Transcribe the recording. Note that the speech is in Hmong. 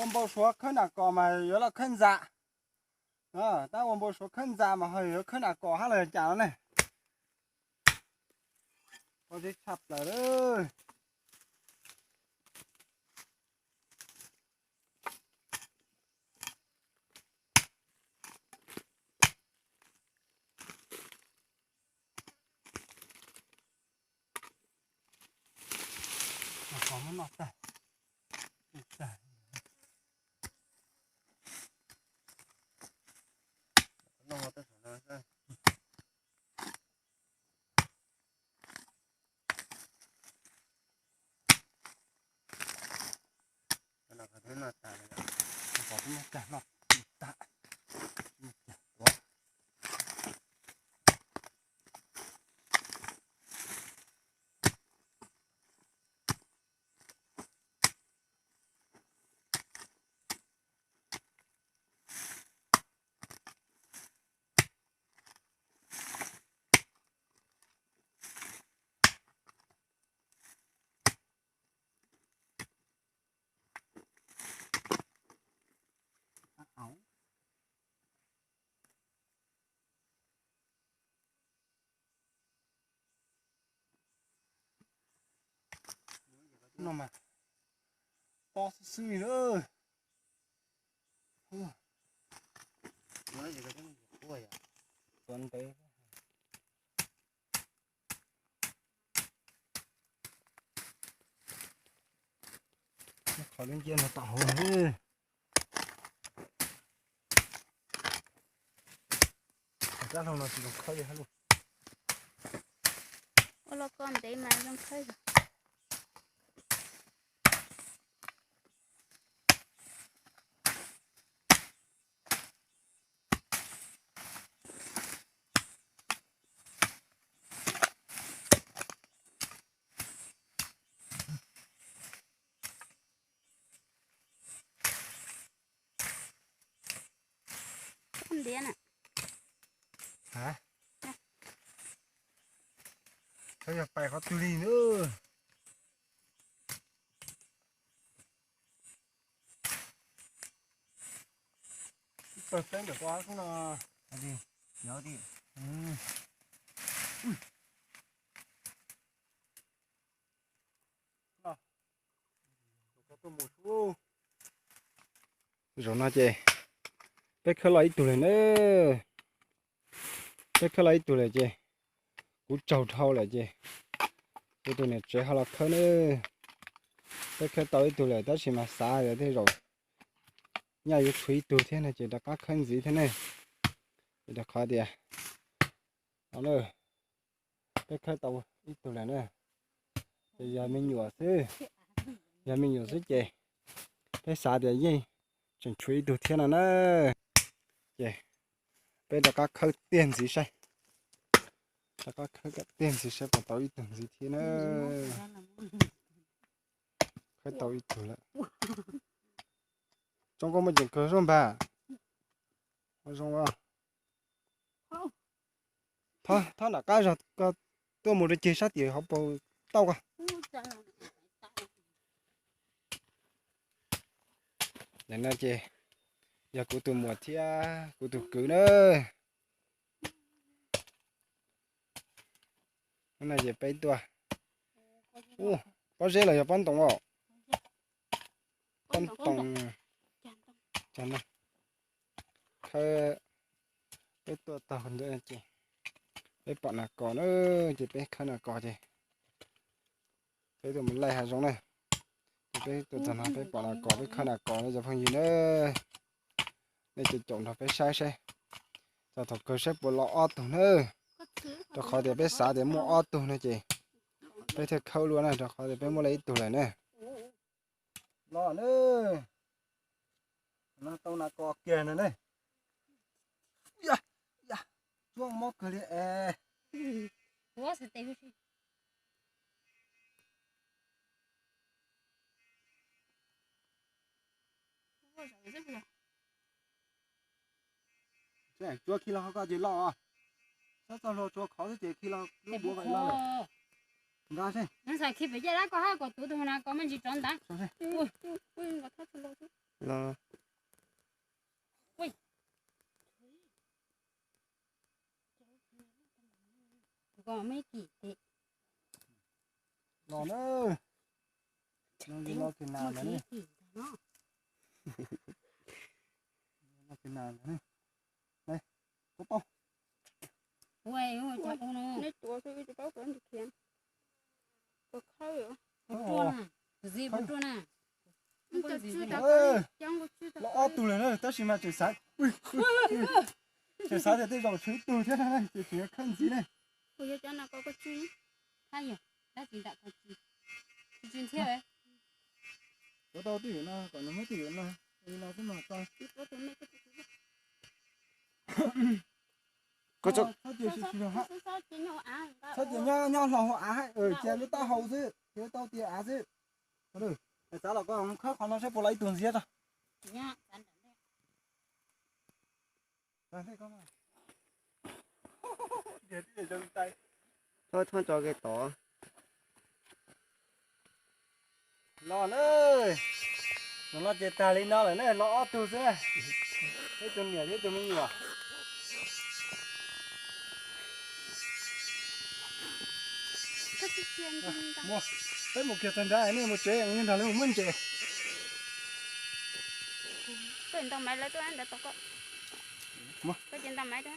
Ua npau suav khawb nas kos mas yuav los khawb ntxa. Tab ua npau suav khawb ntxa mas ho yuav khawb nas kos hab los cas no ne. Pob zeb tshaj plaws lawm. Qhov muab noj tag. No mas tob xwb xwb li na. Tuav ntev. Qhov lub nciab no tom hauv. Kab hlau no tsis zoo khawb li hab lauj. Ua loj koj ntev mas zoo khawb. Ntiav na. Koj yog pais qhov twg li na? Tawg teb ntawm koj xwb no. Zaum no ces peb khawb los ib tug lawm na. Peb khawb los ib tug lawm ces kuv tsaug dhau lawm ces kuv tus niam tsev ho los khawb na. Peb khawb tau ib tug lawm tab sis mas xav tias tej zaum nyaj yuav tshuav ib tug thiab no ces rov qab khawb ntxiv thiab ne. Ces rau qhov tias peb khawb tau ib tug lawm na, ces yog me nyuam xwb, yog me nyuam xwb ces peb xav tias yeej tseem tshuav ib tug thiab no na. Ces peb rov qab khawb tiag ntxiv saib, rov qab khawb tiag ntxiv saib puas tau ib tug ntxiv thiab na. Khawb tau ib tug lawm. Tsoom koj muaj ceem kawg zoj npag. Zoo. Thob nram qab zog koj tuaj mus rau ceg sab tim hauv paus tauj ko. Nim no ces yog kuv tus muam thiab kuv tus kwv na. Hnub no ces peb tuaj, pob zeb los yog pob ntoos os? Pob ntoos. Khawb, peb tuaj tog ntawd ces peb pom nas kos na, ces peb khawb nas kos ces peb tuaj mus laij hav zoov na. Ces peb tuaj txog no peb pom nas kos peb khawb nas kos na cov phooj ywg na. Nej ces caum nrog peb saib saib, txog thaum kawg saib puas los ob tug na. Rau qhov tias peb xav tias muaj ob tug no ces peb thiaj khawb lua na, rau qhov tias peb muaj laij ib tug lawm na. Los na, no tau nas kos kiag no ne. Tsuab mob kawg li es. Tsuab khi los qhov ko ces los, txhob txog luag tsuav khov xwb ces khi los lub npuav kom los lawm. Nqa seb. Nws xav khi pem caj dab ko hab kom tuav tus nas kos me ntsis rov ntawd. Los, kom me kim tim. Los na. Los kiag nas ntawd ne. Los kiag nas ntawd ne. Kuv tau. Ua, ua, ua, ua no. Neb tuav xwb, wb tsis paub kom nws khiav. Ua khawb. Ua ruaj na. Tus txiv ua ruaj na. Los ob tug lawm na, tab sis mas tseem xav, tseem xav tias tej zaum tshuav ib tug thiab na, ces tseem yuav khawb ntxiv ne. Kuv yuav cov no kom koj tswj. Hab yog, tab sis nram ko tsis, tsis ntxhiab. Kuv tau twj ywm no, kom nws muab twj ywm no, li no xwb mas tau. Txhob tias tsis, txhob tias nyob, nyob hlo hauv av, cia lub taub hau xwb, cia lub taub tias av xwb. Xav los koj khawb qhov no saib puas los ib tug ntxiab tso. Txhob, txhob tso kev tod. Los na, los no ces tag li no lawm na, los ob tug xwb na, ib tug niam thiab ib tug me nyuam. Peb mus kiag txog nrad, nej mus tsev, nrog lawv mus muab ntses. Koj ntaus maiv lawv tuaj ntawd tau koj. Koj ces ntaus maiv.